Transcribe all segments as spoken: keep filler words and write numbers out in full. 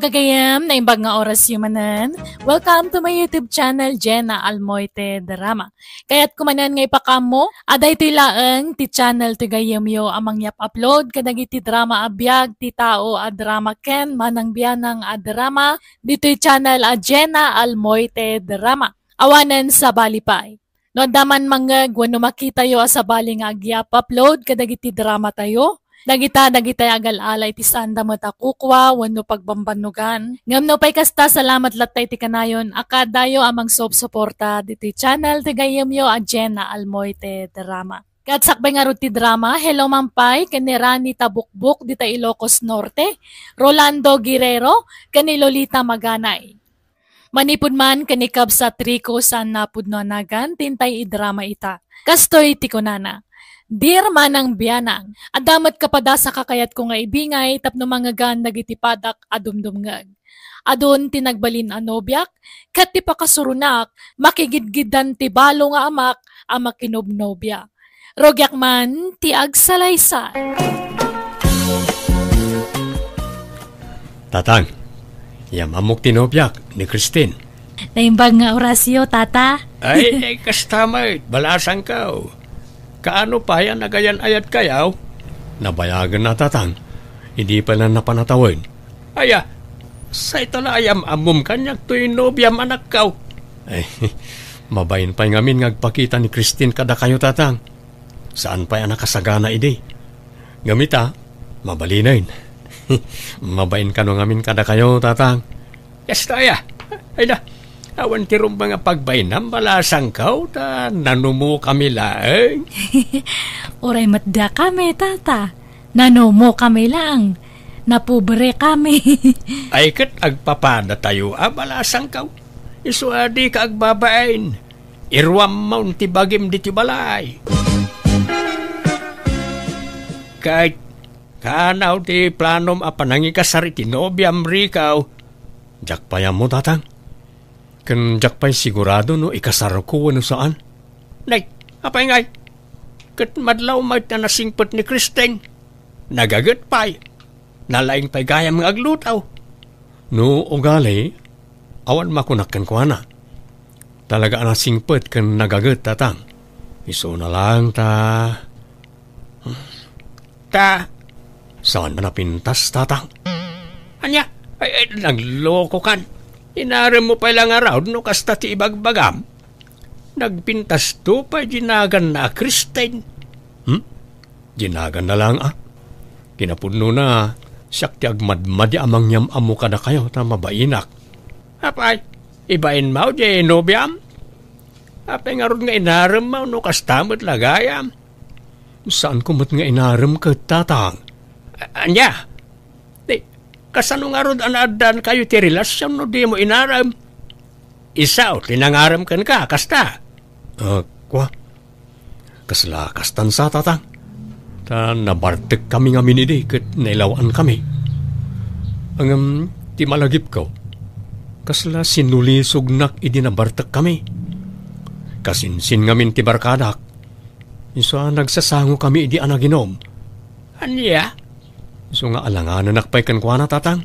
Gayam, naimbag nga orasyo manen. Welcome to my YouTube channel, Jenna Almoite Drama. Kayatko manen nga ipakaammo, a daytoy laeng ti channel ti gayyemyo a mangyap-upload kadagiti drama a biag ti tao a drama ken manang bianang a drama ditoy channel a Jenna Almoite Drama. Awanen sabali pay. No adda man mangngeg wenno makitayo a sabali nga agyap-upload kadagiti dramatayo, dagita dagitay agal-ala iti saanda met a kukua wenno pagbambannogan. Ngem nupay kasta, salamat latta iti kanayon a kaadayo a mangsupsuporta ditoy channel ti gayyemyo a Jenna Almoite Drama. Ket sakbay ngarud ti drama, hello man pay ken ni Rani Tabukbok dita Ilocos Norte, Rolando Guerrero, ken ni Lolita Maganay. Manipud man ken ni kabsat Rico, saanna pudno a nagan ti intay idrama ita. Kastoy ti kunana, "Dear Manang Bianang, adda met kapadasa kakayatko nga ibingay tapno mangegan dagiti padak a dumdumngeg. Adun ti nagbalin a nobiak, ket ti pakasuronak, makigidgiddan ti balo nga amak a makinobnobia. Rugiak man ti agsalaysay." Tatang, yam-ammok ti nobiak ni Christine. Naimbag nga orasyo, tata. Ay, ay, kasta met, balasangko. Kaano pay a nagayan-ayatkayo? Nabayagen na, tatang. Idi pay la napan a tawen. Aya, sayta la a yam-ammom kaniak toy nobiam, anakko. Ay, mabain pay ngamin nga agpakita ni Christine kadakayo, tatang. Saan pay a nakasagana idi. Ngem ita, mabalinen. Mabain kano ngamin kadakayo, tatang. Kasta aya. Ay na, awan ti rumbeng a pagbainam, balasangko, ta nanumokami laeng. Uray met dakami, tata. Nanumokami laeng. Napobrekami. Ay, ket agpapadatayo a, balasangko. Isu a dika agbabain. Iruammon ti bagim ditoy balay. Ket, kaano ti planom a panangikasar iti nobiam, Rico? Diak pay ammo, tatang. Ken diak pay sigurado no ikasarko wenno saan. Nay, apay ngay? Ket madlaw met a nasingpet ni Christine. Nagaget pay. Nalaing pay gayam nga agluto. No ugali, awan makunak kenkuana. Talaga a nasingpet ken nagaget, tatang. Isuna laeng ta. Ta? Saan a napintas, tatang? Ania? Ay, ay, naglokokan. Inaremmo pay la ngarud no kasta ti ibagbagam. Nagpintasto pay di naganna a Christine. Hmm? Di naganna laeng a. Kinapudnona, siak ti agmadmadi a mangyam-ammo kadakayo ta mabainak. Apay, ibainmo diay nobiam? Apay ngarud nga inaremmo no kasta met la gayam? Saanko met nga inarem ket, tatang. A-, ania? Di, kasano ngarud a naaddaankayo ti relasion no dimo inarem? Isu ti nangarem kenka, kasta? Ah, kua. Kasla kastan sa, tatang. Ta nabartekkami ngamin idi ket nailaw-ankami. Ngem ti malagipko, kasla sinulisognak idi nabartekkami. Kasinsin ngamin ti barkadak. Isu a nagsasangokami idi a naginom. Ania? Isu nga alanganenak pay kenkuana, tatang.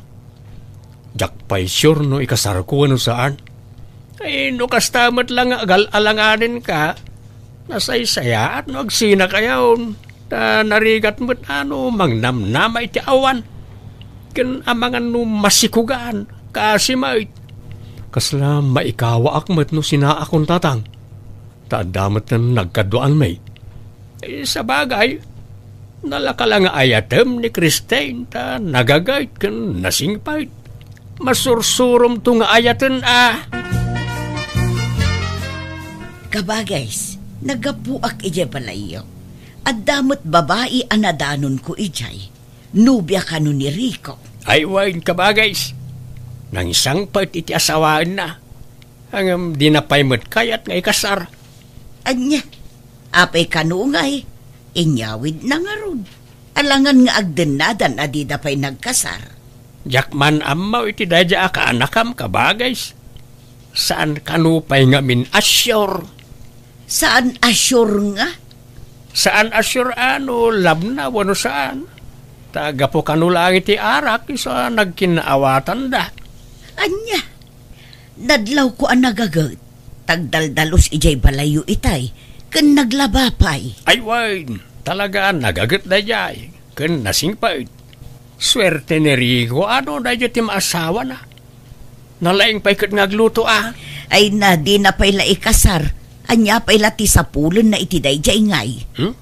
Diak pay sure no ikasarko wenno saan. Ay, no kasta met la nga agal-alanganenka, nasaysayaat no agsinakayon. Ta narigat met a no mangnamnama iti awan. Ken amangan no masikugan, kaasi met. Kasla maikawaak met no sinaakon, tatang. Ta adda met nagkaduaanmi. Eh, sabagay, nalaka la nga ayatem ni Christine ta nagaget ken nasingpet. Masursuromto nga ayaten a. Kabagays, naggapuak idiay balayyo. Adda met babai a nadanonko idiay. Nobia kano ni Rico. Ay, wen, kabagays. Nangsangpet iti asawaenna. Ngem dina pay met kayat nga ikasar. Ania? Apay kano ngay? Inyawidna ngarud. Alangan nga agdennadan a dida pay nagkasar. Diak man ammo iti daydiay a kaanakam, kabagays. Saan kano pay ngamin a sure? Saan a sure nga? Saan a sure a no love na wenno saan. Ta gapu kano laeng iti arak, isu a nagkinnaawatanda. Ania? Nadlawko a nagaget, tagdaldalus idiay balayyo itay, ken naglaba pay. Ay, wen, talaga a nagaget daydiay, ken nasingpet. Suerte ni Rico, ano, daydiay ti maasawana. Nalaing pay ket nga agluto, a. Ay na, dina pay la ikasar. Ania pay la ti sapulenna iti daydiay ngay? Hmm?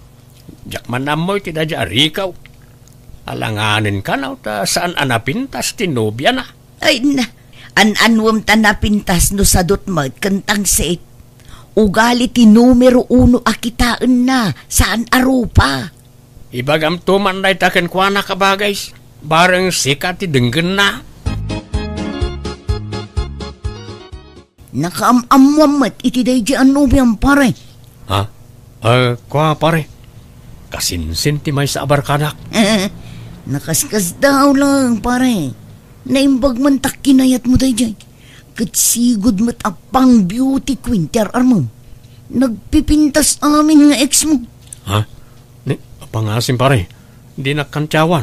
Diak man ammo iti daydiay a Rico. Alanganen kano ta saan a napintas ti nobiana. Ay na, an-anuem ta napintas no sadut met ken tangsit. Ugali ti numero uno a kitaenna, saan a rupa. Ibagamto man dayta kenkuana, kabagis. Bareng sika ti denggenna. Nakaam-ammoam met iti daydiay a nobiam, pare. Ha? Eh, kua, pare. Kasinsin ti maysa a barkadak. Nakaskasdaaw laeng, pare. Naimbag man ta kinayatmo daydiay. Ket sigud met a pang beauty queen ti ar-armem. Nagpipintas amin nga ex mo. Ha? Ni, apangasim, pare. Dinak kantiawan.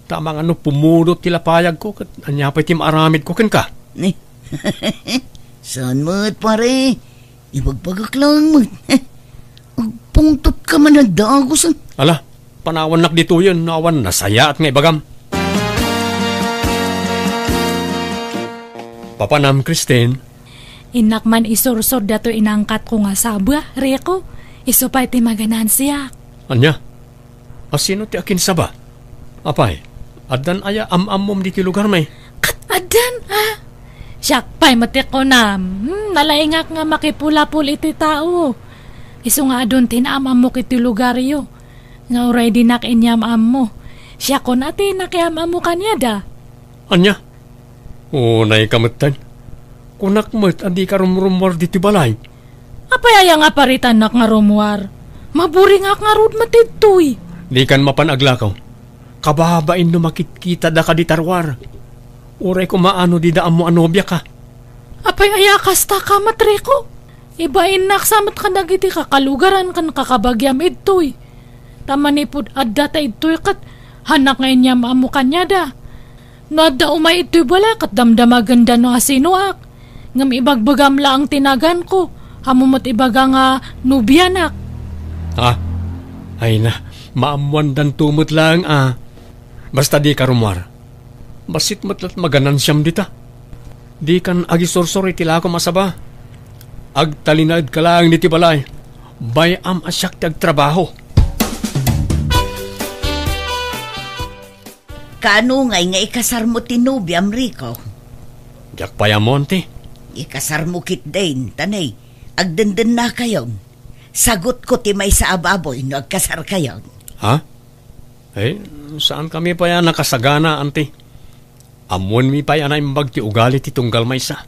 Ta amangan no pumudot ti lapayagko, ket ania pay ti maaramidko kenka? Ni, saan met, pare? Ibagbagak laeng met. Agpungtotka man a dagus, a. Ala, panawannak ditoyen no awan nasayaat nga ibagam. Papanam, Christine? Innak man isursor datoy inangkatko nga saba, Rico. Isu pay ti maganansiak. Ania? A, sino ti akinsaba? Apay, addan aya am-ammom ditoy lugarmi? Ket addan, a. Siak pay met ti kunam. Hmm, nalaingak nga makipulapol iti tao. Isu nga adun ti naam-ammok iti lugaryo. Nga uray dinak inyam-ammo. Siakon a ti nakiam-ammo kaniada. Ania? Unayka metten. Kunak met a dika rumrummuar ditoy balay. Apay aya nga paritannak nga rummuar? Maburingak ngarud met ditoy. Dikan mapan aglakaw. Kababain no makitkitada kadi ta ruar. Uray koma no dida ammo a nobiaka. Apay aya kasta ka, Matriko? Ibainnak sa met kadagiti kakalugaran ken kakabagiam idtoy. Ta manipud adda ta idtoy ket hannak nga inyam-ammo kaniada. No adda umay idtoy balay ket damdamagenda no asinoak. Ngem ibagbagam laeng ti naganko, ammo met ibaga nga nobianak. Ah, ay na, maammoandanto met laeng a. Basta dika rummuar. Bassit met la't maganansiam dita. Dikan agisursor iti lakom a saba. Agtalinaedka laeng ditoy balay. Bay-am a siak ti agtrabaho. Kaano ngay nga ikasarmo ti nobiam, Rico? Diak pay ammo, anti. Ikasarmo ketdin, ta ne, agdendennakayon. Sagutko ti maysa a baboy no agkasarkayon. Ha? Eh, saankami pay a nakasagana, anti. Ammoenmi pay a naimbag ti ugali ti tunggal maysa.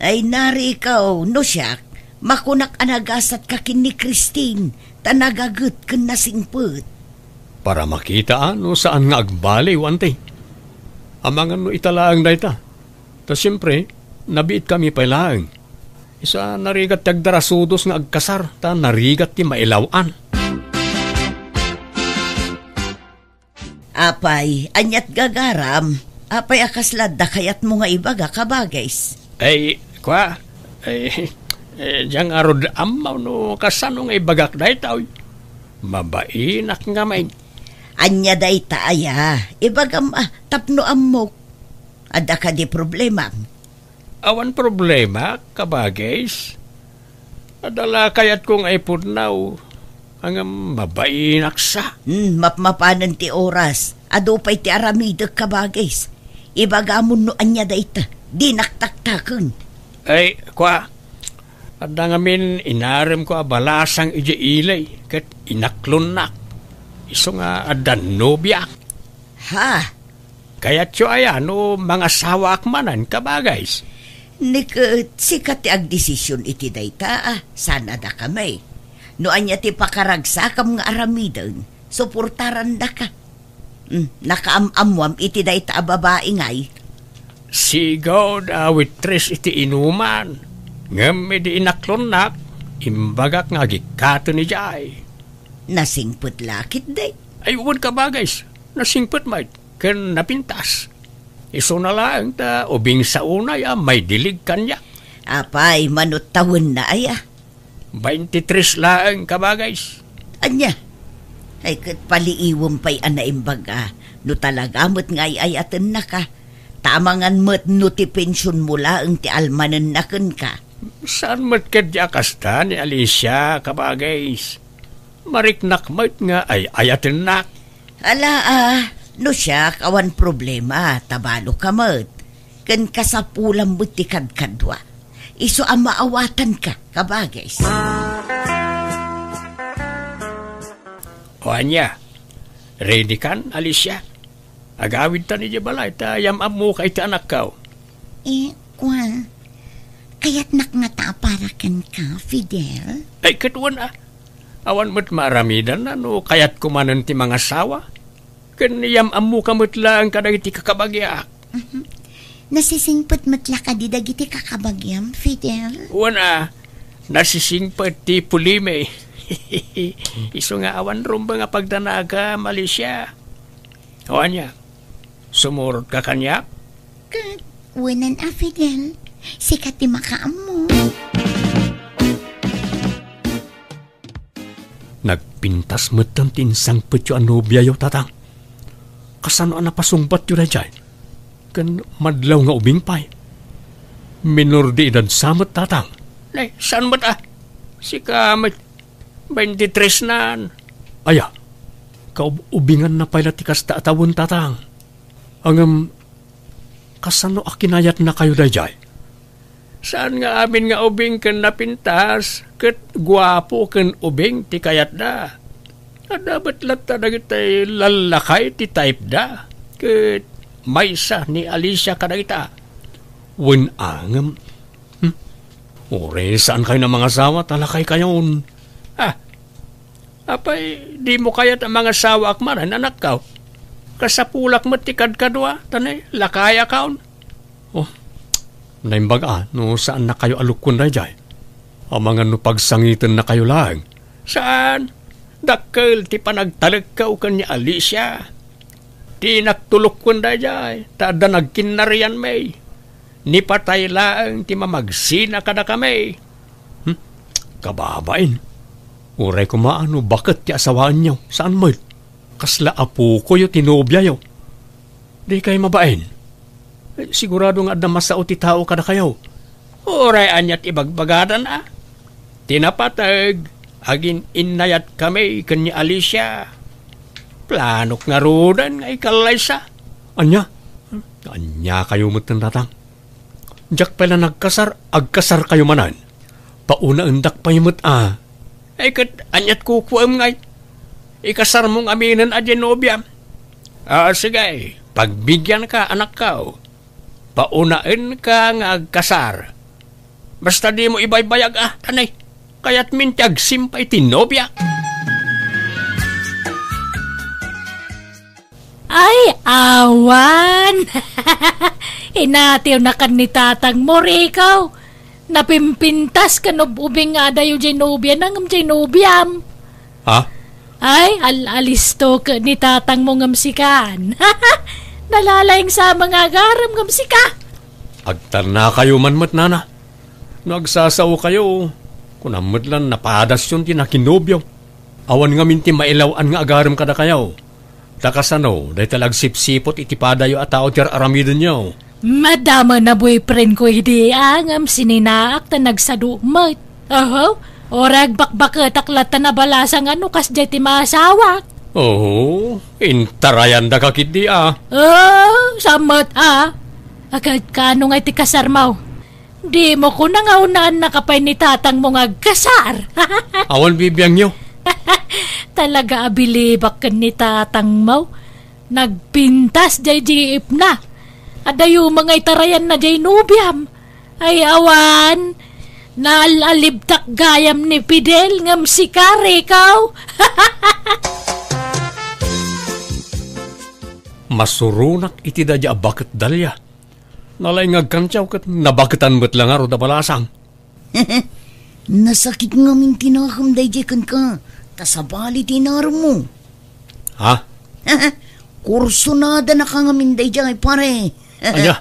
Ay, Rico, no siak, makunak a nagasatka ken ni Christine, ta nagaget ken nasingpet. Para makita a no saan nga agbaliw, anti. Amangan no ita laeng dayta. Ta siempre, nabiitkami pay laeng. Isu a narigat ti agdarasudos nga agkasar, ta narigat ti mailaw-an. Apay, aniat gagaram? Apay a kasla adda kayatmo nga ibaga, kabagis? Ay, kua, ay, eh, diak ngarud ammo no kasano nga ibagak daytoy. Mabainak ngamin. Ania dayta aya? Ibagam a, tapno ammok. Adda kadi problemam? Awan problema, kabagis. Adda la kayatko nga ipudno, ngem mabainak sa. Hmm, mapmapanen ti oras. Adu pay ti aramidek, kabagis. Ibagamon no ania dayta. Dinak taktaken. Ay, kua, adda ngamin inaremko a balasang idiay ili, ket inaklonnak. Isu nga adda nobiak. Ha? Kayatyo aya no mangasawaak manen, kabagis? Ni ket sika ti agdesision iti dayta, a, saan a dakami. No ania ti pakaragsakam nga aramiden, suportarandaka. Hmm, nakaam-ammoam iti dayta a babai ngay? Sigud a waitress iti inuman. Ngem idi inaklonnak, imbagak nga agikkaten idiay. Nasingpet la ketdi. Ay, wen, kabagis. Nasingpet met ken napintas. Isuna laeng ta ubing sa unay a maidilig kaniak. Apay, mano tawenna aya? Baintitres laeng, kabagis. Ania? Ay, ket paliiwem pay a naimbag a no talaga met nga ay-ayatennaka. Ta amangan met no ti pensionmo laeng ti almanenna kenka. Saan met ketdi a kasta ni Alicia, kabagis. Mariknak met nga ay-ayatennak. Ala, ah, no siak, awan problema, ta balo ka met. Ken kasapulam met ti kadkadua. Isu a maawatanka, kabagis. O ania, ready kan, Alicia? Agawidtan idiay balay, ta yam-ammoka iti anakko. Eh, kua, kayatnak ngata a para kenka, Fidel? Ay, ket wen a. Awan met maaramidanna no kayatko manen ti mangasawa. Ken yam-ammoka met laeng kadagiti kakabagiak. Mhm. Nasisingpet met la kadi dagiti kakabagiam, Fidel? Wen a, nasisingpet ti pulimi. Isu nga awan rumbeng a pagdanagam, Alicia. O ania, sumurotka kaniak? Ket, wenen a, Fidel, sika ti makaammo. Nagpintas metten ti insangpetyo a nobiayo, Tatang. Kasano a napasungbatyo daydiay? Ken madlaw nga ubing pay. Minor de edad sa met, Tatang. Nay, saan met a? Sika met, baintitres nan. Aya, kaub-ubinganna pay la ti kasta a tawen, Tatang. Ngem, kasano a kinayatnakayo daydiay? Saan nga amin nga ubing ken napintas, ket guapo ken ubing ti kayatda. Adda met latta dagiti lallakay ti typeda, ket maysa ni Alicia kadagita. Wen a ngem, hmm? Uray saankayon a mangasawa ta lakaykayon. Ah, Apay, dimo kayat a mangasawaak manen, anakko? Kasapulak met ti kadkadua, ta ne, lakayakon. Oh, naimbag a, no saannakayo a lukkuen daydiay. Amangan no pagsangitennakayo laeng. Saan? Dakkel ti panagtalekko ken ni Alicia. Dinak to lukkuen daydiay, ta adda nagkinnarianmi. Ni patay laeng ti mamagsina kadakami. Hmm? Kababain. Uray koma a no baket ti asawaenyo, saan met? Kasla apokoyo ti nobiayo. Dikay mabain. Eh, sigurado nga adda masao ti tao kadakayo. Uray ania ti ibagbagadan a? Ti napateg, agin-innayatkami ken ni Alicia. Planok ngaruden nga ikallaysa. Ania? Aniakayo metten, Tatang? Diak pay la nagkasar, agkasarkayo manen. Paunaendak pay met a. Ay, ket aniat kukuem ngay? Ikasarmo ngaminen a diay nobiam. Ah, sige, pagbigianka, anakko. Paunaenka nga agkasar. Basta dimo ibaybayag a, tanay. Kayatmin ti agsimpa iti nobia. Ay, awan! Inatiwnakan ni tatangmo, Rico. Napimpintas ken ub-ubing nga adayo diay nobiana ngem diay nobiam. Ha? Ay, al-alisto ket ni tatangmo ngem sikan. Nalalaing sa mga agarem ngem sika. Agtarnakayo man met, nana. No agsasaokayo, kunam met lan napadasyon ti nakinobio. Awan ngamin ti mailaw-an nga agarem kadakayo. Ta kasano, dayta la agsipsiput iti padayo a tao ti ar-aramidenyo? Madama na boyfriend ko idi, a, ngem sininaak ta nagsado met. Oho, uray agbakbaketak latta nabalasang a no kasdiay ti maasawak. Oho, intarayandaka ketdi, a. Oh, sa met, a. Agad kaano nga iti kasarmo? Dimo kuna nga unaennaka pay ni tatangmo nga agkasar. Awan bibiangyo. Talaga a bilibak ken ni tatangmo. Nagpintas diay jeepna. Adayo nga itarayanna diay nobiam. Ay awan, naal-alibtak gayam ni Fidel ngem sika, Rico. Masuronak iti daydiay a baket, Dalia. Nalaing nga agkantiaw ket nabaketan met la ngarud a balasang. Nasakit ngamin ti nakem daydiay kenka, ta sabali ti inaremmo. Ha? Kursunada na ka ngamin daydiay, pare. Aya.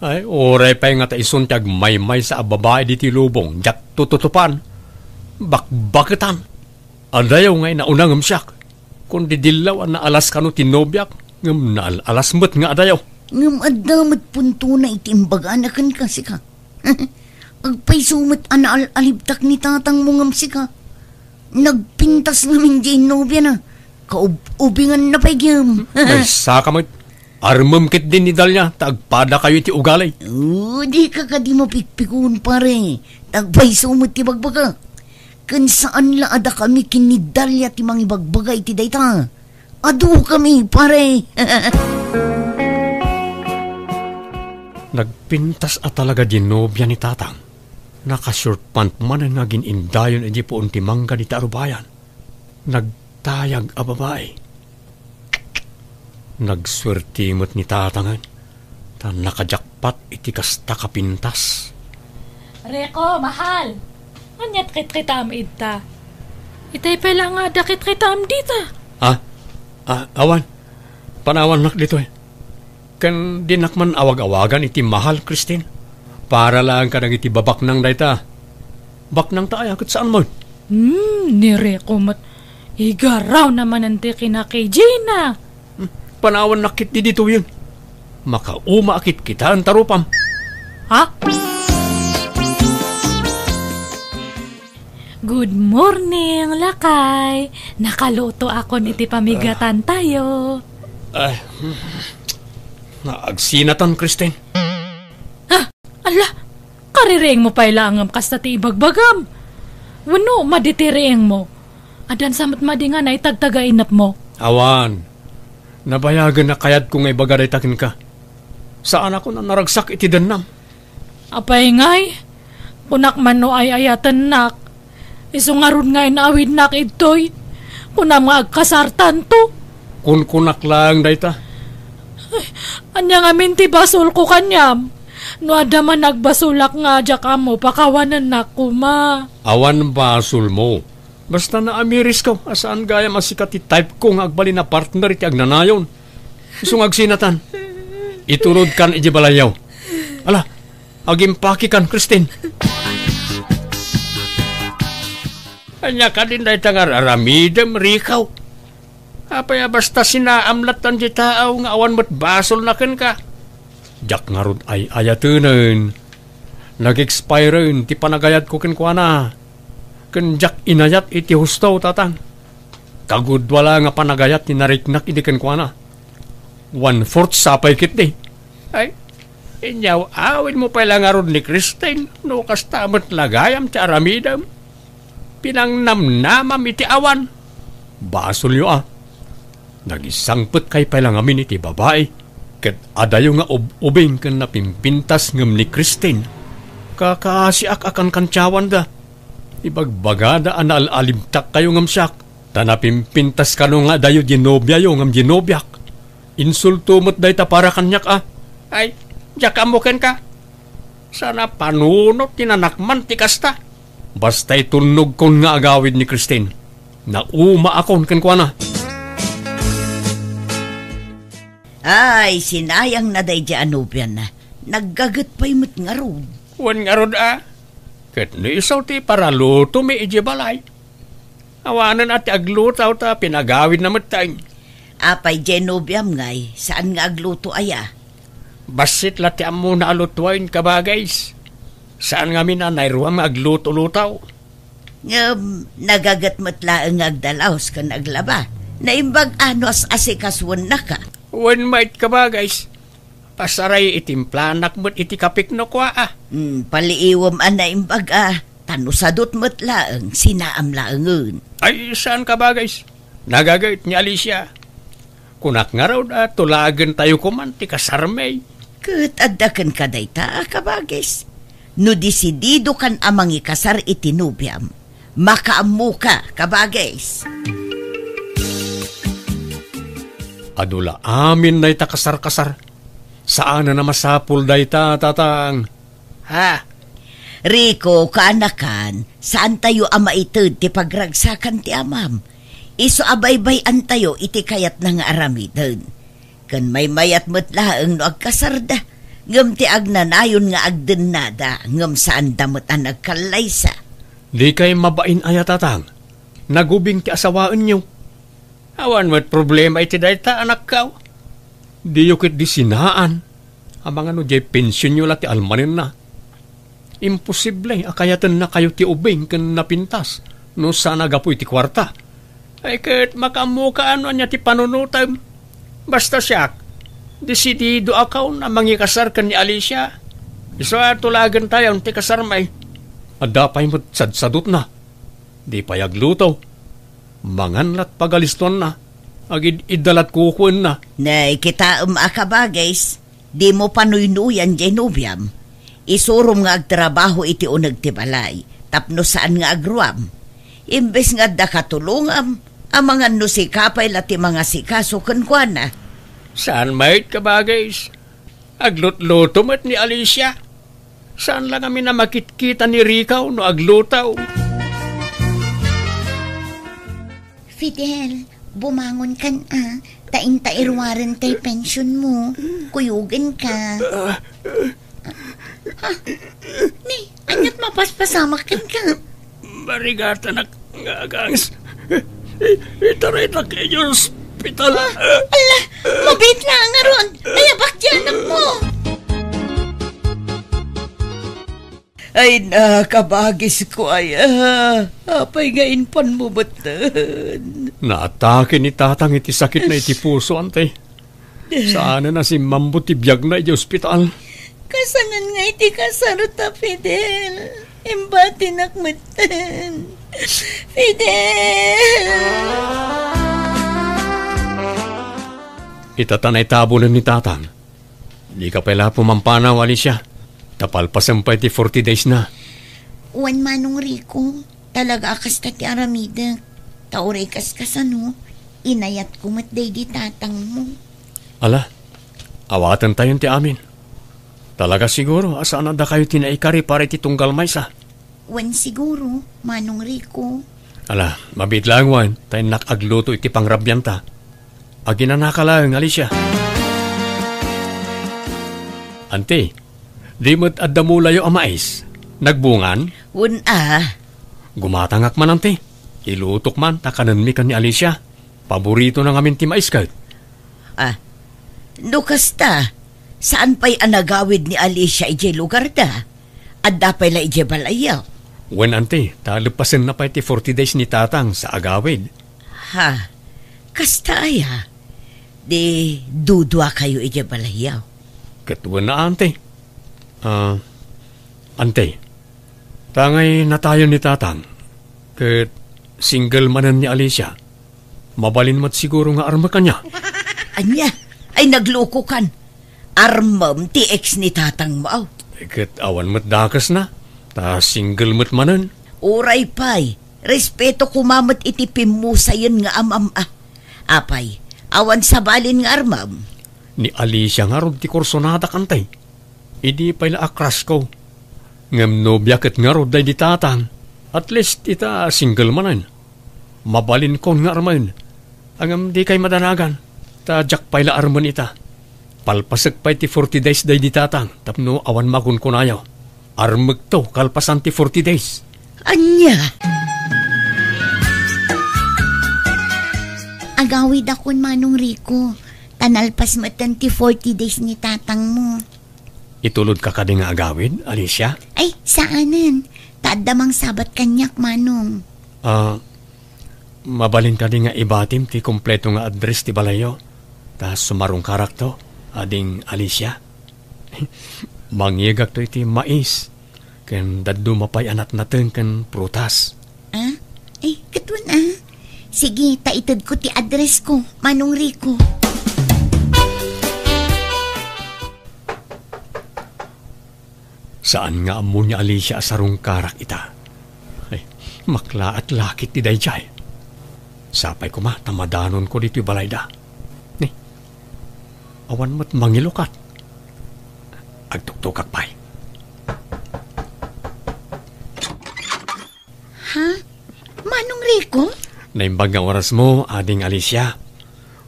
Ay, uray pay nga ta isun ti agmaymaysa a babai ditoy lubong, diak tututupan. Bakbaketan. Adayo nga inauna ngem siak. Kun didillaw a naalas kano ti nobiak, ngem naal-alas met nga adayo. Ngem adda met puntona iti imbagana kenka, sika. Agpayso met a naal-alibtak ni tatangmo ngem sika. Nagpintas ngamin diay nobiana. Kaub-ubinganna pay gem. Maysa ka met. Armem ketdin ni Dalia, ta agpadakayo iti ugali. Oh, dika kadi mapikpikon, pare. Ta agpayso met ti bagbagak. Ken saan la a dakami ken ni Dalia ti mangibagbaga iti dayta. Adukami, pare. Nagpintas a talaga diay nobia ni tatang. Naka-short pant manen nga agin-indayon idiay puon ti mangga dita arubayan. Nagtayag a babai. Nagsuerte met ni tatangen, ta nakajakpat iti kasta ka pintas. Reko, mahal! Ania ti kitkitaem idta? Itay pay la nga adda kitkitaem dita. Ah, ah, awan. Panawannak ditoy. Ken dinak man awag-awagan iti mahal, Christine. Para laeng kadagiti babaknang dayta. Baknang ta aya ket saan man? Hmm, ni Reko met. Igaraw na manen ti kina-K J na. Hmm, panawannak ketdi ditoyen. Makauma a kitkitaen ta rupam. Ha? Good morning, lakay. Nakaluto akon iti pamigatan tayo. Ay, hmm. Naagsinatan, Christine. Ha? Ala, kaririingmo pay laeng ngem kasta ti ibagbagam. Wenno, madi ti riingmo? Addan sa met madi nga naitagtaga inepmo? Awan. Nabayagen a kayatko nga ibaga dayta kenka. Saanakon a naragsak iti dennam. Apay ngay? Kunak man no ay-ayatennak. Isu ngarud nga inaawidnak idtoy. Kunam nga agkasartanto. Kunkunak laeng dayta. Ay, ania ngamin ti basolko kaniam? No adda man nagbasolak nga diak ammo, pakawanennak koma. Awan basolmo. Basta naamirisko a saan gayam a sika ti type ko nga agbalin a partner iti agnanayon. Isu nga agsinatan. Iturod kan iti balayyo. Ala, agimpaki kan, Christine. Ania kadin dayta nga ar-aramidem, Rico? Apay a basta sinaam lattan ti taaw nga awan met basolna kenka? Diak ngarud ay-ayatenen. Nag-expiren ti panagayatko kenkuana. Ken diak inayat iti husto, tatang. Kagudua la nga panagayat ti nariknak idi kenkuana. One-fourth sa pay ketdi. Ay, inyaw-awidmo pay la ngarud ni Christine no kasta met la gayam ti aramidem. Pinangnamnamam iti awan. Basolyo a. Nagisangpetkay pay la ngamin iti babai, ket adayo nga ub-ubing ken napimpintas ngem ni Christine. Kakaasiak a kankantiawanda. Ibagbagada a naal-alibtakkayo ngem siak, ta napimpintas kano nga adayo di nobiayo ngem di nobiak. Insulto met dayta para kaniak a. Ay, diak ammo kenka. Saan a panunot ti nanakman ti kasta. Basta itulnogkon nga agawid ni Christine, naumaakon kenkuana. Ay, sinayangna daydi a nobiana. Naggaget pay met ngarud. Wen ngarud a. Ket no isu ti paralutomi idiay balay. Awanen a ti agluto ta pinagawidna metten. Apay diay nobiam ngay, saan nga agluto aya? Bassit la ti ammona a lutoen, kabagis. Saan ngamin a nairuam nga agluto-luto. Ngem, nagaget met laeng nga agdalaos ken aglaba. Naimbag a no as-asikasuennaka. Wen met, kabagis. Pasaray itimplanak met iti kapikno kua a. Hmm, paliiwem a naimbag a, ta no sadut met laeng, sinaam laengen. Ay, saan, kabagis. Nagaget ni Alicia. Kunak ngarud a tulagentayo koman ti kasarmi. Ket adda kenka dayta, kabagis. No desididokan a mangikasar iti nobiam, makaammoka, kabagis. Adu la amin dayta kasar-kasar. Saanen a masapul dayta, tatang. Ha? Rico, kaanakan, saantayo a maited ti pagragsakan ti amam. Isu a baybay-antayo iti kayatna nga aramiden. Ken maymayat met laeng no agkasarda. Ngem ti agnanayon nga agdennada, ngem saanda met a nagkallaysa. Dikay mabain aya, tatang? Nagubing ti asawaenyo. Awan met problema iti dayta, anakko. Diyo ketdi sinaan. Amangan no diay pensionyo la ti almanenna. Imposible a kayatennakayo ti ubing ken napintas no saan a gapu iti kuarta. Ay, ket makaammoka no ania ti panunotem. Basta siak, desididoakon a mangikasar ken ni Alicia. Isu a tulagentayon ti kasarmi. Adda pay met sadsadutna. Di pay agluto. Mangan lat pagalistoanna. Agid-idda lat kukuenna. Nay, kitaem a kabagis, dimo panuynuyan diay nobiam. Isurom nga agtrabaho iti uneg ti balay, tapno saan nga agruam. Imbes nga adda katulongam, amangan no sika pay la ti mangasikaso kenkuana. Saan met, kabagis. Aglutluto met ni Alicia. Saan la ngamin a makitkita ni Rico no agluto? Fidel, bumangon kan a, ta inta iruaren tay pension mo. Kuyogen ka. Ah, ni, aniat mapaspasamak kenka? Marigatanak nga aganges. I-, itaritak iti ospital. Ala, mabiit la ngarud. Ayabak ti anak mo. Ay, nakabagisko aya. Apay nga inpan mo metten? Naatake ni tatang iti sakitna iti puso, ante. Saanen a simmambut ti biagna iti ospital. Kasanen nga iti kasarta, Fidel. Imbatinak metten. Fidel! Ita ta naitabunen ni tatang. Dika pay la pumampanaw, Alicia. Ta palpasen pay ti forty days na. Wen, Manong Rico, talaga a kasta ti aramidek. Ta uray kaskasano, inayatko met daydi tatangmo. Ala, awatentayon ti amin. Talaga siguro a saan a dakayo ti naikari para iti tunggal maysa. Wen siguro, Manong Rico. Ala, mabiit laeng wen, ta innak agluto iti pangrabianta. Aginanaka laeng, Alicia. Anti, di met adda mulayo a mais? Nagbungan? Wen a. Gumatangak man, anti. Ilutok man, ta kanenmi ken ni Alicia. Paboritona ngamin ti mais ket. Ah, no kasta, saan pay a nagawid ni Alicia idiay lugarda? Adda pay la idiay balayyo? Wen, anti, ta leppasenna pay ti forty days ni tatang sa agawid. Ha, kasta aya? Di duduakayo idiay balayyo? Ket wen a, anti. Ah, anti, tangay natayon ni tatang, ket single manen ni Alicia. Mabalin met siguro nga armek, ania? Ania? Ay, naglukokan. Armem ti ex ni tatangmo. Ket awan met dakesna, ta single met manen. Uray pay, respeto koma met iti pimmusayen nga amam a. Apay, awan sabalin nga armem? Ni Alicia ngarud ti kursonadak, anti. Idi pay la a crush ko. Ngem nobia ket ngarud daydi tatang. At least ita single manen. Mabalinkon nga armen. Ngem dikay madanagan, ta diak pay la armen ita. Palpasek pay ti forty days daydi tatang tapno awan makunkunayo. Armekto kalpasan ti forty days. Ania? Agawidakon, Manong Rico, ta nalpas metten ti forty days ni tatangmo. Itulodka kadi nga agawid, Alicia? Ay, saanen. Ta adda mangsabat kaniak, Manong. Ah, mabalin kadi nga ibatim ti kompleto nga address ti balayyo? Ta sumarungkarakto, ading Alicia. Mangngegakto iti mais, ken dadduma pay a natnateng ken prutas. Ah? Ay, ket wen a. Sige, ta itedko ti addressko, Manong Rico. Saan nga ammo ni Alicia a sarungkarak ita. Ay, maklaat la ket ti daydiay. Sapay koma ta madanonko ditoy balayda. Ni, awan met mangilukat. Agtuktokak pay. Ha? Manong Rico? Naimbag nga orasmo, Ading Alicia.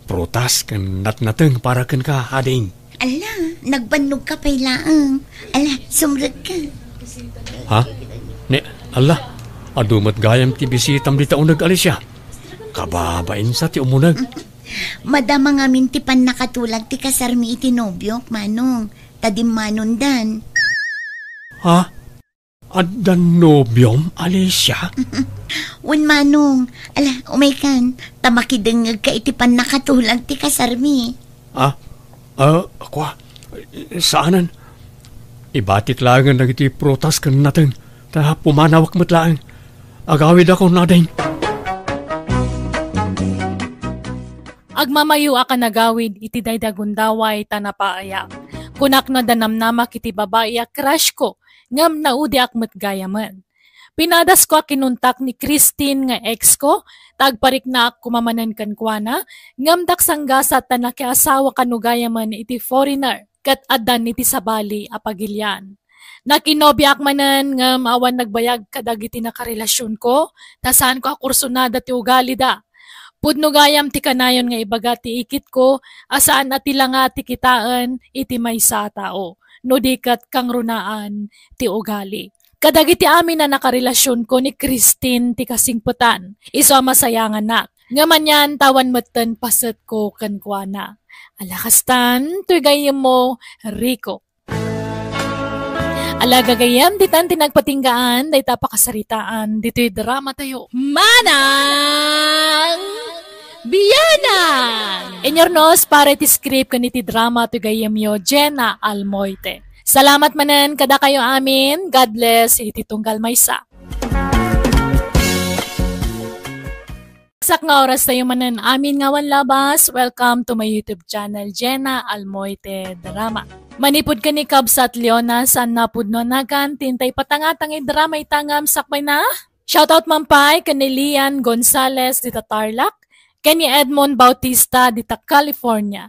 prutas ken natnateng para kenka, ading. Ala, nagbannogka pay laeng. Ala, sumrekka. Ha? Ni, ala, adu met gayam ti bisitam dita uneg, Alicia. Kababain sa ti umuneg. Madama ngamin ti pannakatulag ti kasarmi iti nobiok, Manong. Ta dimmanondan. Ha? Addan nobiom, Alicia? Wen, Manong. Ala, umaykan. Ta makidengngegka iti pannakatulag ti kasarmi. Ah? Ah, kua? Saanen? Ibatik laengen dagiti prutas ken nateng, ta pumanawak met laeng. Agawidakon, ading. Agmamayo a kanagawid iti daydi a gundaway ta napaayam. Kunak no adda namnamak iti babai a crush ko, ngem naudiak met gayamen. Pinadasko a kinuntak ni Christine nga ex ko, ta agpariknaak koma manen kenkuana, ngem daksanggasat ta nakiasawa kano gayamen iti foreigner, ket addan iti sabali a pagilian. Nakinobiaak manen ngem awan nagbayag kadagiti nakarelasionko, ta saanko a kursunada ti ugalida. Pudno gayam ti kanayon nga ibaga ti ikitko a saan a ti langa ti kitaen iti maysa a tao, no di ket kangrunaan ti ugali. Kadagiti amin a nakarelasionko ni Christine ti kasingpetan, isu a masayanganak. Ngem anian ta awan metten pasetko kenkuana. Ala kastan, toy gayyemmo, Rico. Ala gagayyem, ditan ti nagpatinggaan dayta pakasaritaan ditoy drama tayo. Manang Bianang! Inyurnos para iti script ken iti drama ti gayyemyo, Jenna Almoite. Salamat manen kadakayo amin. God bless iti tunggal maysa. Sak nga oras tayo manen amin nga awan labas. Welcome to my YouTube channel, Jenna Almoite Drama. Manipud ken ni Kabsat Leona, saan napudno a nagan, ti intay patangatang iti drama ita ngem sakbay na. Shoutout man pay ken ni Lian Gonzalez dita Tarlac, ken ni Edmond Bautista dita California.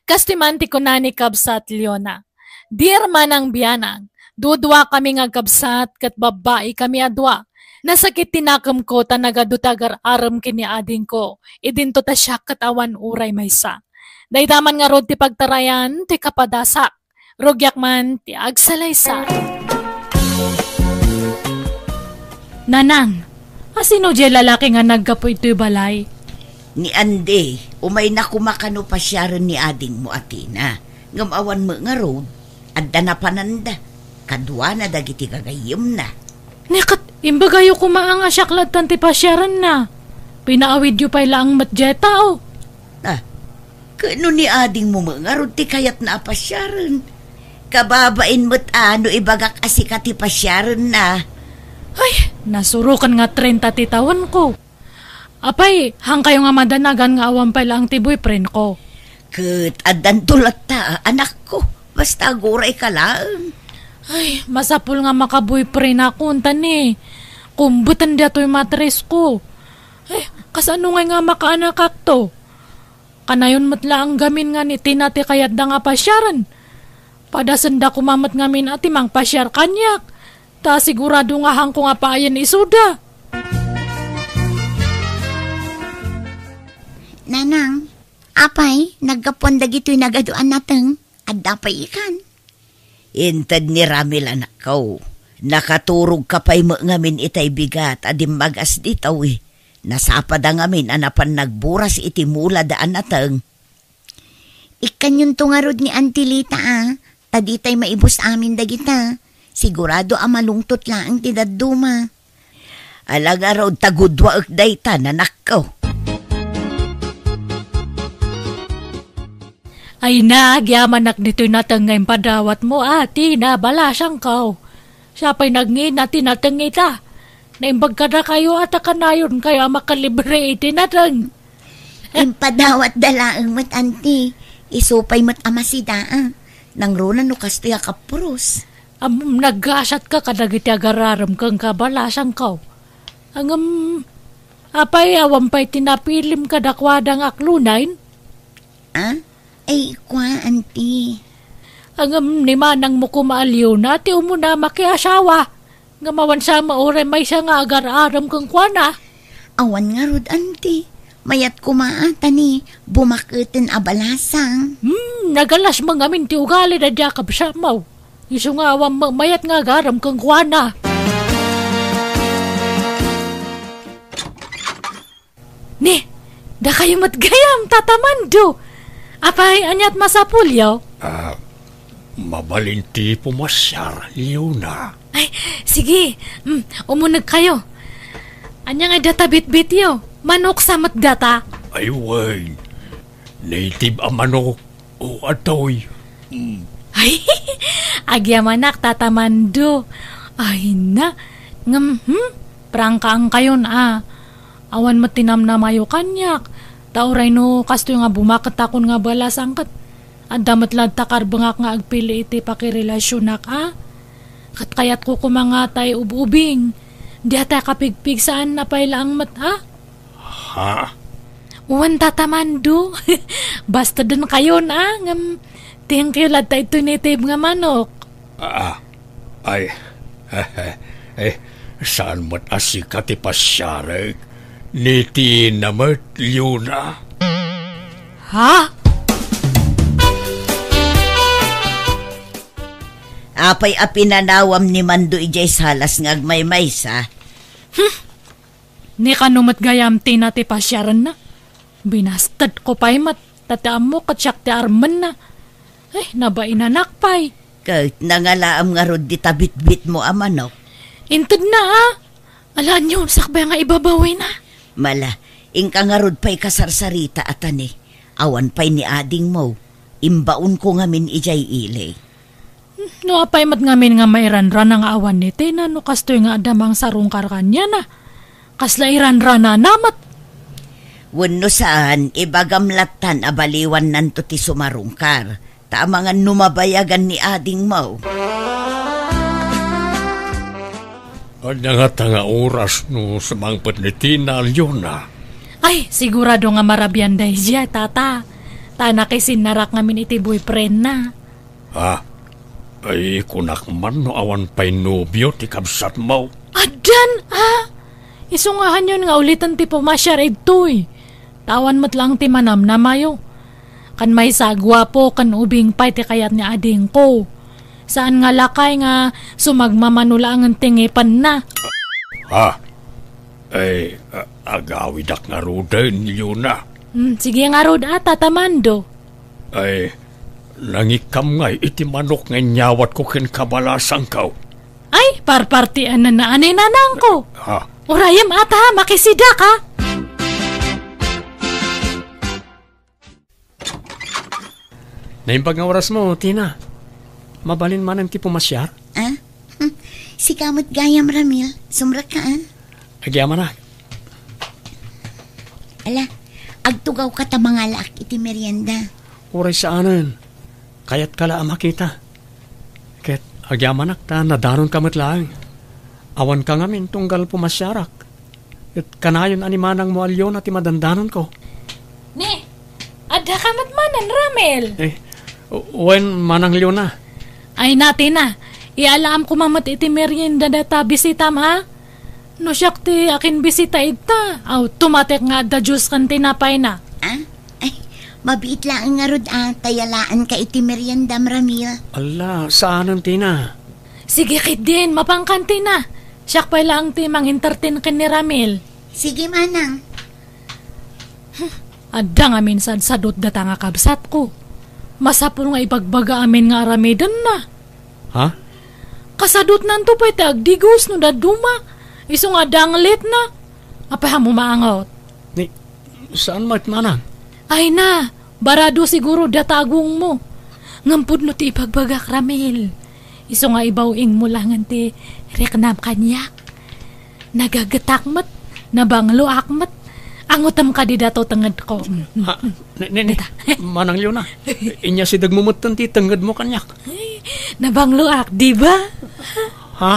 Kastoy man ti kuna ni Kabsat Leona, "Dear Manang Bianang, dudua kami nga agkabsat ket babbai kami a dua. Nasakit ti nakemko ta nagadu ti agar-arem ken ni adingko, idinto ta siak ket awan uray maysa. Dayta man ngarud ti pagtarayan ti kapadasak. Rugiak man ti agsalaysay." Nanang, asino diay lalaki nga naggapu itoy balay? Ni Andy, umayna koma kano pasiaren ni adingmo a Tina. Ngem awan met ngarud, adda napananda. Kaduana dagiti gagayyemna. Ni ket, imbagayo koma nga siak lattan ti pasiarenna. Pinaawidyo pay laeng met diay tao. Ah, ket no ni adingmo met ngarud ti kayatna a pasiaren, kababain met a no ibagak a sika ti pasiarenna. Ay, nasuroken nga trenta ti tawenko. Apay, haankayo nga madanagan nga awan pay laeng ti boyfriendko? Ket addanto latta, anakko. Basta agurayka laeng. Ay, masapul nga maka-boyfriendakon, ta ni, kumbeten daytoy matrisko. Ay, kasano ngay nga makaanakakto? Kanayon met laeng gamin nga ni Tina ti kayatda nga pasiaren. Padasenda koma met ngamin a ti mangpasiar kaniak, ta sigurado nga haanko nga paayen isuda. Nanang, apay, naggapuan dagitoy nagadu a nateng? Adda pay ikan? Inted ni Ramil, anakko. Nakaturogka pay met ngamin itay bigat a dimmagas ditoy. Nasapada ngamin a napan nagburas iti mulada a nateng. Ikkanyonto ngarud ni Auntie Lita, a, ta ditay maibus amin dagita. Sigurado a malungtot laeng ti dadduma. Ala ngarud ta gudwaek dayta, anakko. Ay, nagyamanak ditoy nateng nga impadawatmo, a, Tina, balasangko. Siak pay nagngina ti nateng ita. Naimbag kadakayo a ta kanayonkayo a makalibre iti nateng. Impadawatda laeng met, Auntie. Isu pay met a masida, a. Nangruna no kastoy a kapuros. Ammom, naggasatka kadagiti agar-arem kenka, balasangko. Ngem, apay, awan pay ti napilim kadakuada nga aklunay? A? Ay, kua, Auntie. Ngem ni manangmo koma a Leona ti umuna makiasawa. Ngem awan sa mauray maysa nga agar-arem kenkuana. Awan ngarud, Auntie. Mayat koma a, ta ni, bumaketen a balasang. Hmm, nagalas man ngamin ti ugali daydi a kabsatmo. Isu nga awan ma-, mayat nga agarem kenkuana. Ni, dakayo met gayam, Tata Mando. Apay, aniat masapulyo? Ah, mabalin ti pumasiar, Leona. Ay, sige. Mm, umunegkayo. Ania nga data bitbityo? Manok sa met data? Ay, wen. Native a manok. O, atoy. Mm. Ay, agyamanak, Tata Mando. Ay na. Ngem, hmm? Prangkaankayon, a. Awan met ti namnamayo kaniak. Ta uray no kastoy nga bumaketakon nga balasang ket adda met latta karbengak nga agpili iti pakirelasionak, a. Ket kayatko koma nga tay ub-ubing. Diatay kapigpig saan a pay laeng met, a. Ha? Wen, Tata Mando. Basta denkayon, a, ngem thank you latta itoy native nga manok. Ah, ay, eh, saan met a sika ti pasiarek? Ni Tina met, Leona. Ha? Apay a pinanawam ni Mando idiay salas nga agmaymaysa? Hmm. Ni kano met gayam, Tina, ti pasiarenna? Binastedko pay met, ta ti ammok ket siak ti armenna. Ay, nabainanak pay. Ket nangalaam ngarud dita bitbitmo a manok? Intedna, a. Ala, aniaw, sakbay nga ibabawina. Mala, inka ngarud pay kasarsarita a tani. Awan pay ni adingmo. Imbaonko ngamin idiay ili. No apay met ngamin nga mairanrana nga awan ni Tina no kastoy nga adda mangsarungkar kaniana? Kasla iranranana met? Wenno saan, ibagam lattan a baliwannanto ti sumarungkar, ta amangan no mabayagan ni adingmo. Adda ngata nga oras no sumangpet ni Tina, Leona? Ay, sigurado nga marabian daydiay, Tata. Ta nakisinnarak ngamin iti boyfriendna. Ah, ay, kunak man no awan pay nobio ti kabsatmo. Addan, a? Isu nga hanyon nga uliten ti pumasiar idtoy. Ta awan met laeng ti manamnamayo. Kan maysa a guapo ken ubing pay ti kayat ni adingko. Saan nga lakay nga sumagmamano laengen ti ngipenna. Ha? Ay, a-, agawidak ngaruden, Leona. Hmm, sige ngarud, a, Tata Mando. Ay, nangikkam ngay iti manok nga inyawatko ken kabalasangko. Ay, parpartian na naan ni nanangko. Ha? Urayem ata, makisidak, a. Naimbag nga orasmo, Tina. Mabalin manen ti pumasiar? Ah? Hmm. Sika met gayam, Ramil. Sumrekka, a. Agyamanak. Ala, agtugawka ta mangalaak iti merienda. Uray saanen. Kayatka la a makita. Ket agyamanak ta nadanonka met laeng. Awanka ngamin tunggal pumasiarak. Ket kanayon a ni manangmo a Leona ti madandanonko. Ni, addaka met manen, Ramil? Eh, wen, Manang Leona. Ay, Tina, iyalam koma met iti merienda data bisitam, a? No siak ti akinbisita ita, aw, tumatek nga adda juice ken tinapayna. Ah? Ay, mabiit laeng ngarud a, ta yalaanka iti meriendam, Ramil. Ala, saanen, Tina. Sige ketdin, mapankan, Tina. Siak pay laeng ti mangintertain ken ni Ramil. Sige, manang. Hmm, adda ngamin sadsadot data nga kabsatko. Masapul nga ibagbaga amin nga aramidenna. Ha? Kasadotnanto pay ti agdigos no dadduma. Isu nga adda nga letna. Apay, ammo maangot? Ni, saan met, manang? Ay na, barado siguro data agongmo. Ngem pudno ti ibagbagak, Ramil. Isu nga ibaw-ingmo laengen ti riknam kaniak. Nagagetak met, nabangloak met. Angotem kadi dato tengedko. Mm, mm, Ha? mm. Ni, ni, ni, Dita. Manang Leona, inyasidegmo metten ti tengedmo kaniak. Ay, nabangloak, di ba? Ha?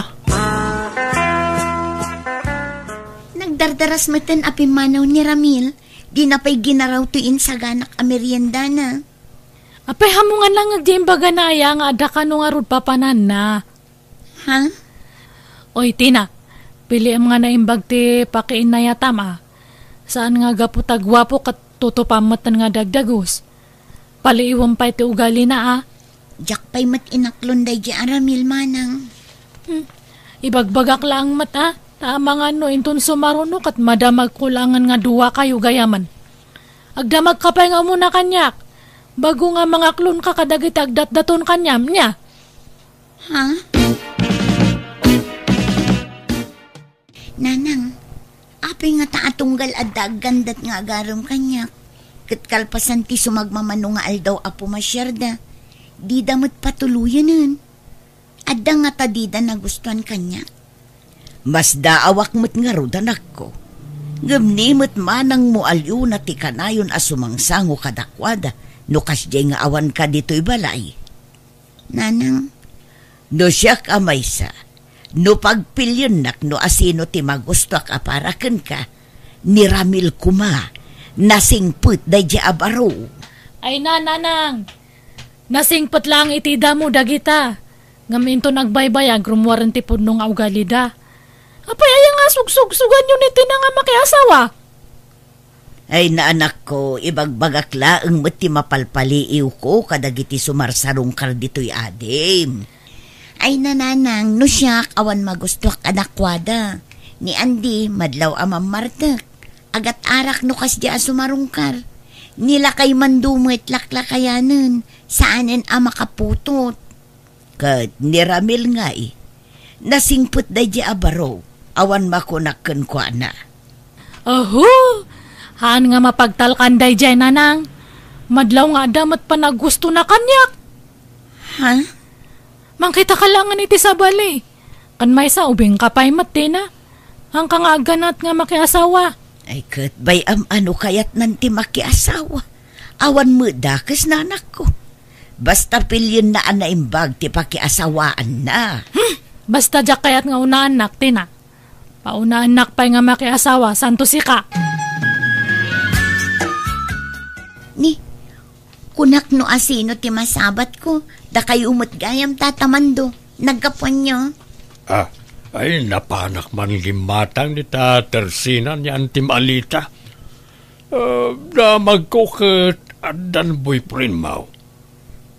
Nagdardaras metten a pimmanaw ni Ramil. Dina pay ginaraw toy insaganak a meriendana. Apay, ammo nga nangngeg ti imbagana aya nga adda kano ngarud papananna? Ha? Oy, Tina, piliem nga naimbag ti pakiinnayatam, a. Saan nga gapu ta guapo ket tutupam metten nga dagdagus. Paliiwem pay ti ugalina a. Diak pay met inaklon daydi a Ramil, manang. Hmm. Ibagbagak laeng met a, ta amangan no inton sumaruno ket madamagko laengen nga duakayo gayamen. Agdamagka pay nga umuna kaniak. Bago nga mangaklonka kadagiti agdatdaton kaniam, nia? Ha? Nanang, apay ngata a tunggal adda aggandat nga agarem kaniak? Ket kalpasan ti sumagmamano nga aldaw a pumasiarda, dida met patuloyenen. Adda ngata dida nagustuan kaniak? Masdaawak met ngarud, anakko. Ngem ni met manangmo a Leona ti kanayon a sumangsango kadakuada no kasdiay nga awanka ditoy balay. Nanang. No siak a maysa, no pagpiliennak no asino ti magustuak a para kenka, ni Ramil koma, nasingpet daydi a baro. Ay na, nanang! Nasingpet laeng iti damo dagita. Ngem inton agbaybayag, rummuaren ti pudno nga ugalida. Apay aya nga sugsugsuganyo ni Tina nga makiasawa? Ay, naanakko, ibagbagak laeng met ti mapalpaliiwko kadagiti sumarsarungkar ditoy adim. Ay, nanang, no siak, awan magustuak kadakuada. Ni Andy, madlaw a mammartek. Agat-arak no kasdi a sumarungkar. Ni lakay man dumet laklakayanen, saanen a makaputot. Ket ni Ramil ngay, nasingpet daydi a baro, awan makunak kenkuana. Aho! Haan nga mapagtalkan daydiay, nanang. Madlaw nga adda met panagustona kaniak. Ha? Mangkitaka laengen iti sabali. Ken maysa, ubingka pay met, Tina. Haanka nga agganat nga makiasawa. Ay, ket bay-am a no kayatnan ti makiasawa. Awan met dakes, nanakko. Basta pilienna a naimbag ti pakiasawaanna. Hmm, basta diak kayat nga unaannak, Tina. Paunaannak pay nga makiasawa, santo sika. Ni, kunak no asino ti masabatko, dakayo met gayam, Tata Mando. Naggapuanyo? Ah, ay, napanak man gimmatang ni ta Tersina ni Antim Alita. Ah, damagko ket addan boyfriend mo.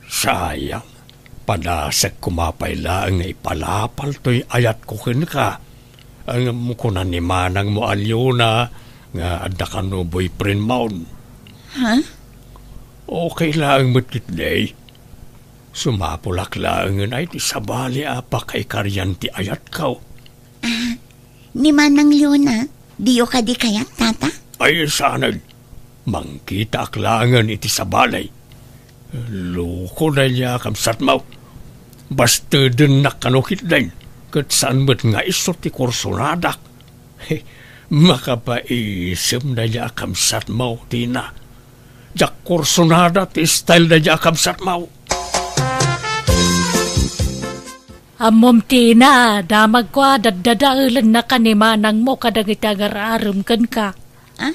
Sayang, padasek koma pay laeng nga ipalapal toy ayatko kenka. Ngem kuna ni manangmo a Leona nga adda kano boyfriend mo. Ha? Okay laeng met ketdi. Sumapulak laengen ay ti sabali a pakaikarian ti ayatko. Ah, ni Manang Leona, diyo kadi kayat, Tata? Ay, saanen. Mangkitaak laengen iti sabali. Loko daydiay a kabsatmo. Bastedennak kano ketdin, ket saan met nga isu ti kursonadak. Makapaisem daydiay a kabsatmo, Tina. Diak kursonada ti style daydiay a kabsatmo. Ammom, Tina, damagko a daddadaelennak ni manangmo kadagiti agar-arem kenka. Ah?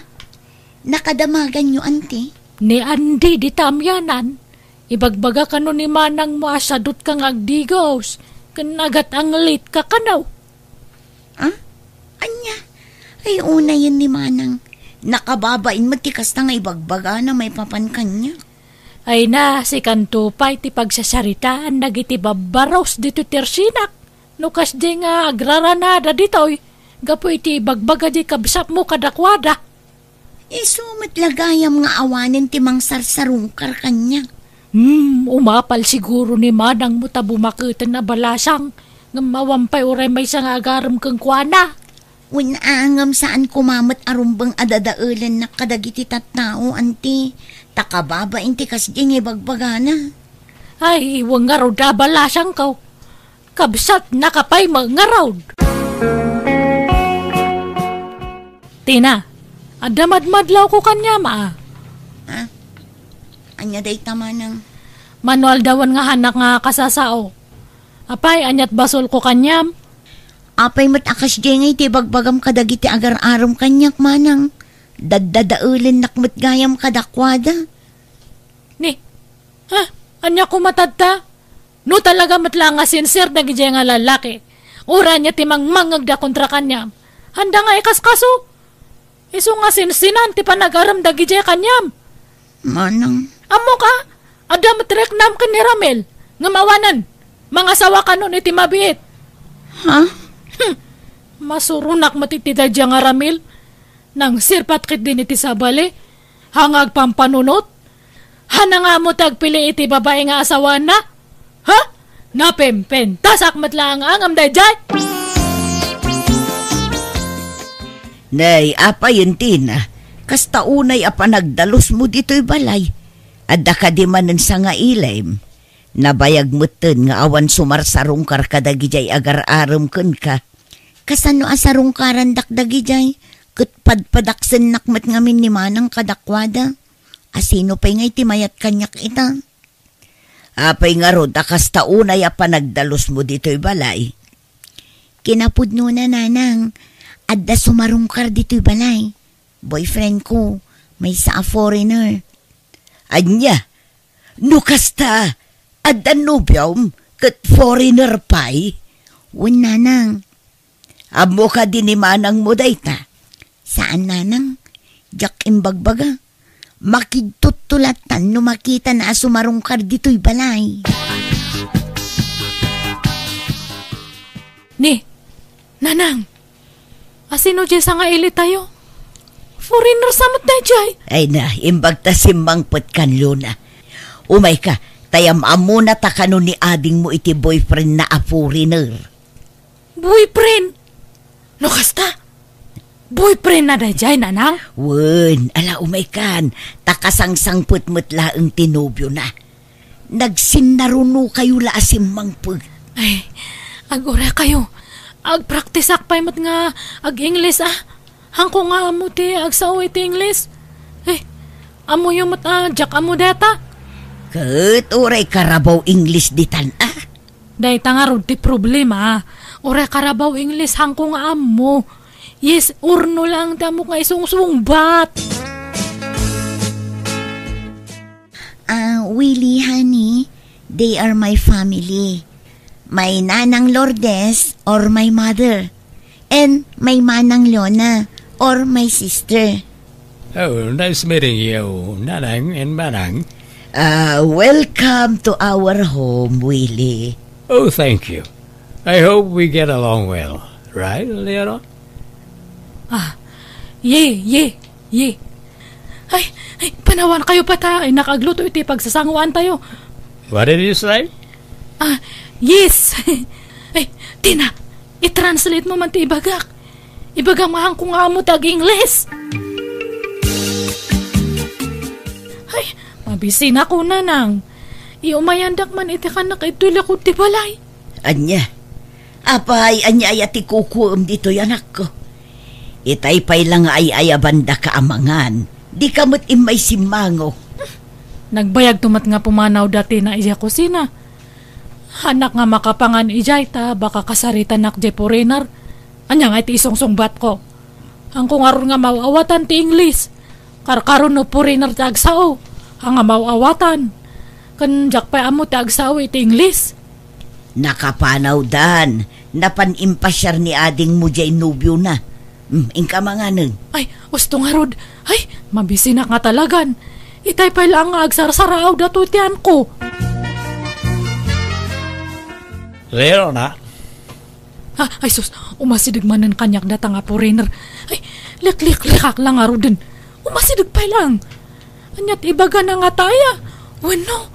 Nakadamaganyo, anti? Ni Andy dita amianan. Ibagbaga kano ni manangmo a sadutka nga agdigos, ken agat-anglitka kano. Ah? Ania? Ay, unayen ni manang. Nakababain met ti kasta nga ibagbagana maipapan kaniak. Ay na, sikanto pay ti pagsasaritaan dagiti babbaros ditoy Tersinak. No kasdi nga agraranada ditoy, gapu iti ibagbaga di kabsatmo kadakuada. Isu met la gayam nga awanen ti mangsarsarungkar kaniak. Hmm, umapal siguro ni manangmo ta bumaketen a balasang, ngem awan pay uray maysa nga agarem kenkuana. Wen a, ngem saan koma met a rumbeng a dadaelennak kadagiti tattao, anti, ta kababain ti kasdi nga ibagbagana. Ay, wen ngarud a balasangko. Kabsatnaka pay met ngarud. Tina, adda madmadlawko kaniam a. Ah, ania dayta manang? Mano aldawen nga haanak nga kasasao. Apay, aniat basolko kaniam? Apay met a kasdiay nga iti ibagbagam kadagiti agar-arem kaniak, manang? Daddadaelennak met gayam kadakuada. Ni, ha? Ania koma tatta? No talaga met la nga sincere dagidiay nga lalaki, uray ania ti mangmangngegda kontra kaniam, haanda nga ikaskaso. Isu nga sinsinan ti panagarem dagidiay kaniam. Manang. Ammoka, adda met riknam ken ni Ramil, ngem awanen, mangasawa kanon iti mabiit. Ha? Hmm. Masuronak met iti daydiay nga Ramil. Nangsirpat ketdin iti sabali, ha nga agpampanunot. Hana nga ammo ti agpili iti babai nga asawaanna? Ha? Napempentasak met laeng ngem daydiay? Nay, apay, Tina, kasta unay a panagdalusmo ditoy balay? Adda kadi manen sangailim? Nabayag metten nga awan sumarsarungkar kadagidiay agar-arem kenka. Kasano a sarungkarandak dagidiay? Ket padpadaksennak met ngamin ni Manang kadakuada. Asino pay ngay ti mayat kaniak ita? Apay ngarud a kasta unay a panagdalusmo ditoy balay? Kinapudnona, Nanang, adda sumarungkar ditoy balay. Boyfriend ko, maysa a foreigner. Ania? No kasta, adda nobiom ket foreigner pay? Wen, Nanang. Ammo kadi ni manangmo dayta? Saan, Nanang. Diak imbagbaga. Makigtutto lattan no makitana a sumarungkar ditoy balay. Ni, Nanang, asino diay sangailitayo? Foreigner sa met daydiay. Ay na, imbag ta simmangpet kan Luna. Umayka, ta am-ammona ta kano ni adingmo iti boyfriendna a foreigner. Boyfriend? No kasta, boyfriendna daydiay, Nanang? Wen, ala, umaykan, ta kasangsangpet met laeng ti nobiona. Nagsinnarunokayo la a simmangpet. Ay, ag-orekayo. Agpraktisak pay met nga ag-Ingles, a. Haanko nga ammo ti agsao iti Ingles. Ay, ammoyo met a diak ammo dayta. Ket uray karabaw Ingles ditan, a. Dayta ngarud ti problema, a. Uray karabaw Ingles, haanko nga ammo. Yes or no lang ti ammok nga isungsungbat. Ah, Willie, honey, they are my family. My Nanang Lourdes or my mother. And my Manang Leona or my sister. Oh, nice meeting you, Nanang and Manang. Ah, welcome to our home, Willie. Oh, thank you. I hope we get along well. Right, Leona? Ah, ye, ye, ye. Ay, ay, panawankayo pay ta, ay, nakagluto iti pagsasanguantayo. What did you say? Ah, yes. Ay, Tina, i-translate mo man ti ibagak. Ibagam a haanko nga ammo ti ag-Ingles. Ay, mabisinakon, Nanang. Iumayandak man iti kanak iti likud ti balay. Ania? Apay, ania aya ti kukuem ditoy, anakko? Itay pay la nga ay-ayabandaka a mangan, dika met immay simmango. Nagbayagto met nga pumanawda Tina idiay kusina. Haanak nga makapangan idiay ta baka kasaritanak diay foreigner. Ania ngay ti isungsungbatko? Haanko ngarud nga maaw-awatan ti Ingles. Karkaro no foreigner ti agsao, haan nga maaw-awatan. Ken diak pay ammo ti agsao iti Ingles. Nakapanawdan, napan impasiar ni adingmo diay nobiona. Hmm, inka manganen. Ay, usto ngarud. Ay, mabisinak nga talagan. Itay pay laeng nga agsarsaraaw datoy ti haanko. Leona, Ha, ay sus, umasideg manen kaniak data nga foreigner. Ay, likliklikak lang ngaruden. Umasideg pay lang. Ania ti ibagana nga taya? Wenno,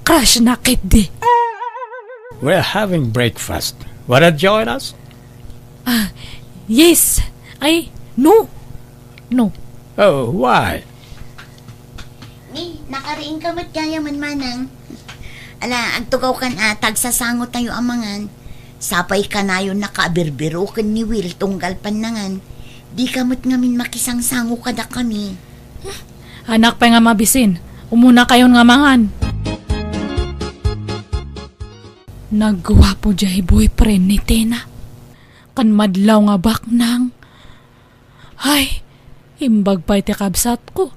crush na ketdi. We're having breakfast. Wanna join us? Ah, yes. Ay, no. No. Oh, why? Ni, nakariingka met gayam, Manang. Ala, agtugawkan a, ta agsasangotayo a mangan. Sapay kanayon nakabirbiroken ni Will tunggal pannangan. Dika met ngamin makisangsango kadakami. Haanak pay nga mabisin. Umunakayon nga mangan. Nagguapo diay boyfriend ni Tina. Ken madlaw nga baknang. Ay, imbag pay ti kabsatko.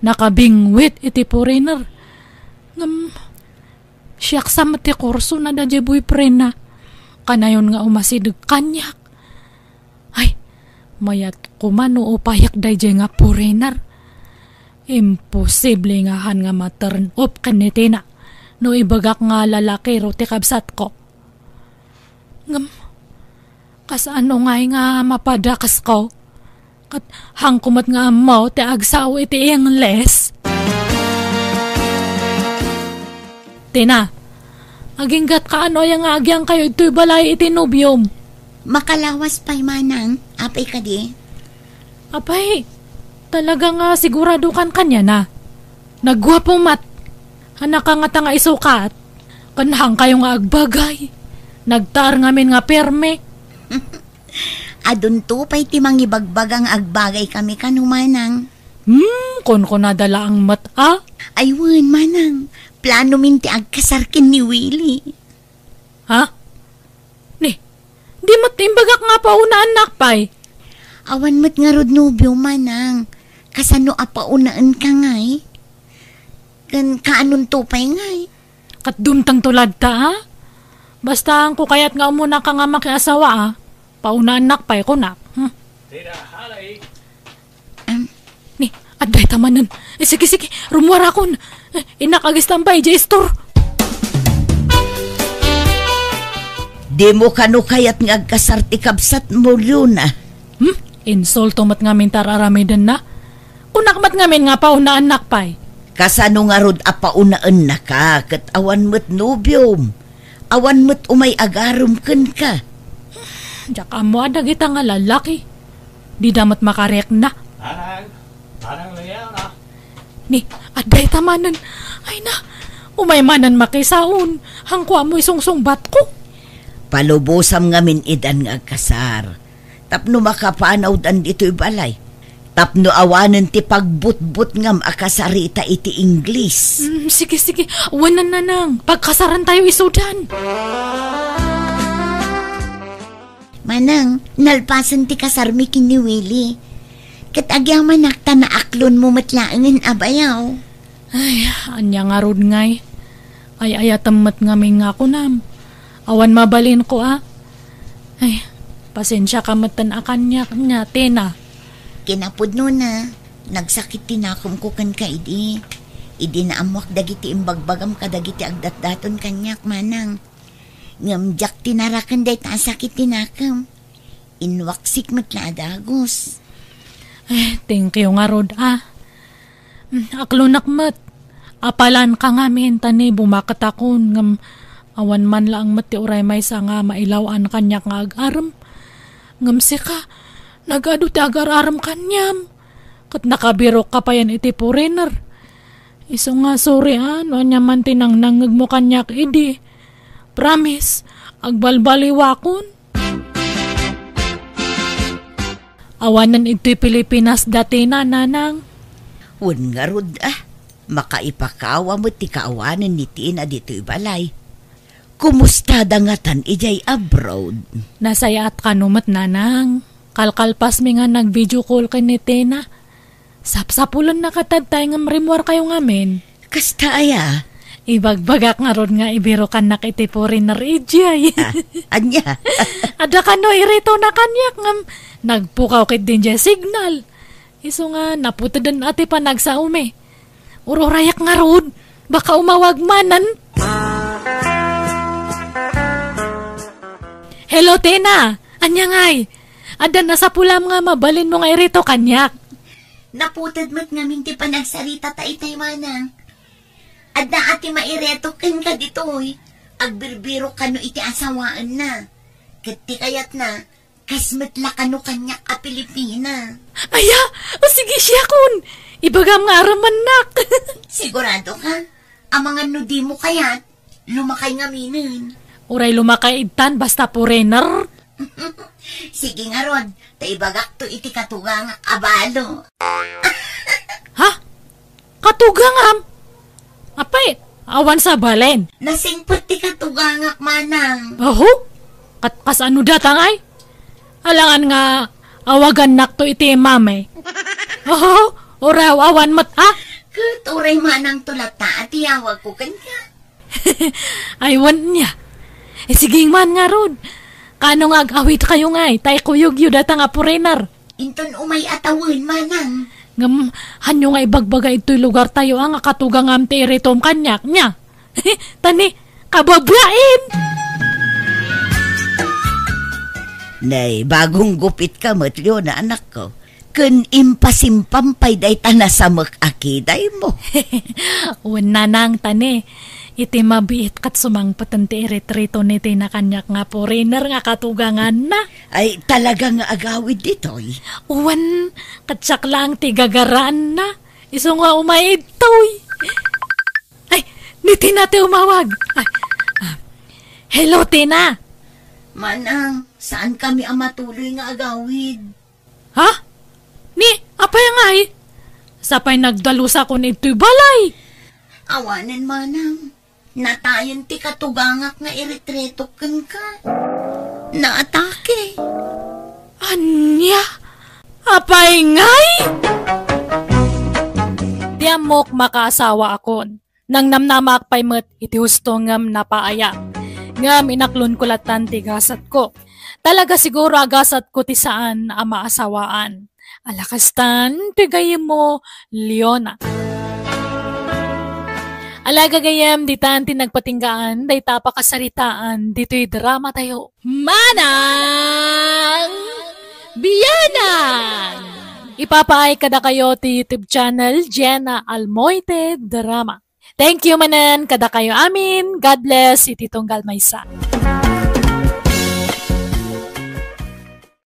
Nakabingwit iti foreigner. Ngem, siak sa met ti kursona daydiay boyfriendna. Kanayon nga umasideg kaniak. Ay, mayat koma no upayak daydiay nga foreigner. Imposible nga han nga ma-turn off ken ni Tina no ibagak nga lalakiro ti kabsatko. Ngem, kasano ngay nga mapadakesko? Ket hanko met nga ammo ti agsao iti Ingles. Tina, aginggatka no aya nga agyangkayo ditoy balay iti nobiom? Makalawas pay, manang. Apay kadi? Apay, talaga nga sigurado kan kaniana? Nagguapo met. Hanaka ngata nga isukat. Ken hankayo nga agbagay. Nagtaar ngamin nga permi. Adunto pay ti mangibagbaga nga agbagay kami kano, manang. Hmm, kunkunada laeng met, a? Ay wen, manang. Plano min ti agkasar ken ni Willie. Ha? Ni, di met imbagak nga paunaannak pay? Awan met ngarud nobio, manang. Kasano a paunaenka ngay? Ken kaanonto pay ngay? Ket dumtengto latta, a? Basta, hanko kayat nga umunaka nga makiasawa, a? Paunaannak pay, kunak. Hmm. Ni, adda ita manen. Eh, sige, sige, rummuarakon. Eh, innak agistambay, idiay istor. Dimo kano kayat nga agkasar ti kabsatmo, Leona? Hmm? Insulto met ngamin ti ar-aramidenna. Kunak met ngamin nga paunaannak pay. Kasano ngarud a paunaennaka ket awan met nobiom? Awan met umay agarem kenka. Diak ammo a dagita nga lalaki. Dida met makarikna. Manang, manang Leona. Ni, adda ita manen. Ay na, umay manen makisaon. Hanko ammo isungsungbatko. Palubosam ngamin idan nga agkasar. Tapno makapanawdan ditoy balay. Tapno awanen ti pagbutbutngam a kasarita iti Ingles. Mm, sige, sige. Wen, nanang. Pagkasarantayo isudan. Manang, nalpasen ti kasarmi ken ni Willie. Ket agyamanak ta naaklonmo met laengen a bayaw. Ay, ania ngarud ngay? Ay-ayatem met ngamin nga kunam. Awan mabalinko a. Ay, pasensiaka metten a kaniak, nia, Tina. Kinapudnona, nagsakit ti nakomko kenka idi. Idi naammoak dagiti imbagbagam kadagiti agdatdaton kaniak, manang. Ngem diak tinaraken dayta a sakit ti nakem. Inwaksik met la a dagus. Eh, thank you ngarud, a. Mm, aklonak met. Apalanka ngamin ta ni bumaketakon, ngem awan man laeng met ti uray maysa nga mailaw-an kaniak nga agarem. Ngem sika, nagadu ti agar-arem kaniam. Ket nakabirokka payen iti foreigner. Isu nga sorry a, no ania man ti nangnangngegmo kaniak idi. Promise, agbalbaliwakon. Awanen idtoy Pilipinas dati, nanang. Wen ngarud a, makaipakawa met ti kaawanen ni Tina ditoy balay. Kumustada ngatan idiay abroad? Nasayaat kano met, nanang. Kalkalpasmi nga nag-video call ken ni Tina. Sapsapulenna katadtay ngem rimmuarkayo ngamin. Kasta aya? Ibagbagak ngarud nga ibirokannak iti foreigner idiay. Ah, ania? Adda kano iritona kaniak ngem nagpukaw ketdi idiay signal. Isu nga naputeden a ti panagsaomi. Ururayak ngarud, baka umawag manen. Hello, Tina. Ania ngay? Adda nasapulam nga mabalinmo nga irito kaniak? Naputed met ngamin ti panagsarita ta itay, manang. Adda a ti maireto kenka ditoy. Agbirbirok kano iti asawaenna. Ket ti kayatna, kas met la kano kaniak a Pilipina. Aya, o sige, siakon. Ibagam nga arammannak. Sigurado ka? Amangan no dimo kayat, lumakay ngaminen. Uray lumakay ittan, basta foreigner. Sige ngarud, ta ibagakto iti katugangak a balo. Ha? Katugangam? Apay, awan sabalen. Nasingpet ti katugangak, manang. Aho? Kat-, kasano data ngay? Alangan nga awagannakto iti mami. Oho, uray awan met, ha? Ket uray manangto latta a ti awagko kenka. Ay, wen nia. Eh, sige man ngarud. Kano nga ag-awidkayo ngay, tay kuyogyo data nga foreigner? Inton umay a tawen, manang. Ngem, hanyo nga ibagbaga itoy lugartayo a nga katugangam ti iritom kaniak, nia? Tani, kababain! Nay, bagong gupitka met, Leona, anakko. Ken impasimpam pay dayta nasamek a kidaymo. Wen, nanang, tani, iti mabiit ket sumangpeten ti iritritona ti nakaniak nga foreigner nga katuganganna. Ay, talaga nga agawid ditoy. Wen, ket siak laeng ti gagaraanna. Isu nga umay idtoy. Ay, ni Tina ti umawag. Ay, ah, hello, Tina. Manang, saan kami a matuloy nga agawid? Ha? Ni, apay ngay? Sapay nagdalusakon itoy balay. Awanen, manang. Natayen ti katugangak nga iritretok kenka. Naatake. Ania? Apay ngay? Ti ammok, makaasawaakon. Nangnamnamaak pay met iti husto ngem napaayak. Ngem inaklonko lattan ti gasatko. Talaga siguro a gasatko ti saan a maasawaan. Ala kastan ti gayyemmo, Leona. Ala gagayyem, ditan ti nagpatinggaan dayta a pakasaritaan ditoy dramatayo. Manang Bianang! Ipapaay kadakayo ti YouTube channel, Jenna Almoite Drama. Thank you manen kadakayo amin. God bless iti tunggal maysa.